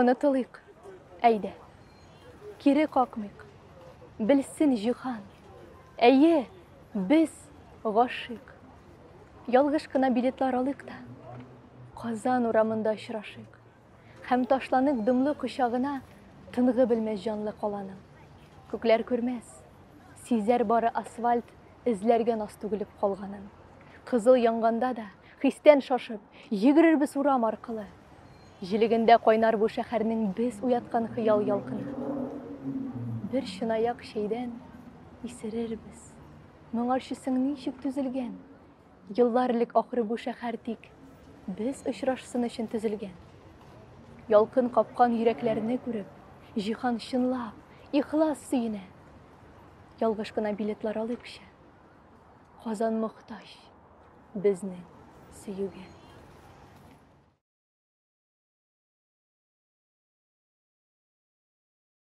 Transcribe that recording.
Онытылыйк, әйдә. Кире какмыйк. Белсен җиһан. Әйе, без гашыйк. Ялгыш кына билетлар алыйк та, Казан урамында очрашыйк. Һәм ташланыйк дымлы кочагына тынгы белмәс җанлы каланың. Күкләр күрмәс, сизәр бары асфальт эзләргә наз түгелеп калганын. Кызыл янганда да, хистән шашып, йөгерербез урам аркылы. Җелегендә кайнар бу шәһәрнең без уяткан хыял ялкыны. Бер чынаяк чәйдән исерербез. Моңарчы соң ничек түзелгән? Еллар элек ахры бу шәһәр тик без очрашсын өчен төзелгән. Ялкын капкан йөрәкләрне күреп, җиһан чынлап, ихлас сөенә. Ялгыш кына билетлар алыйкчы. Казан мохтаҗ безнең сөюгә.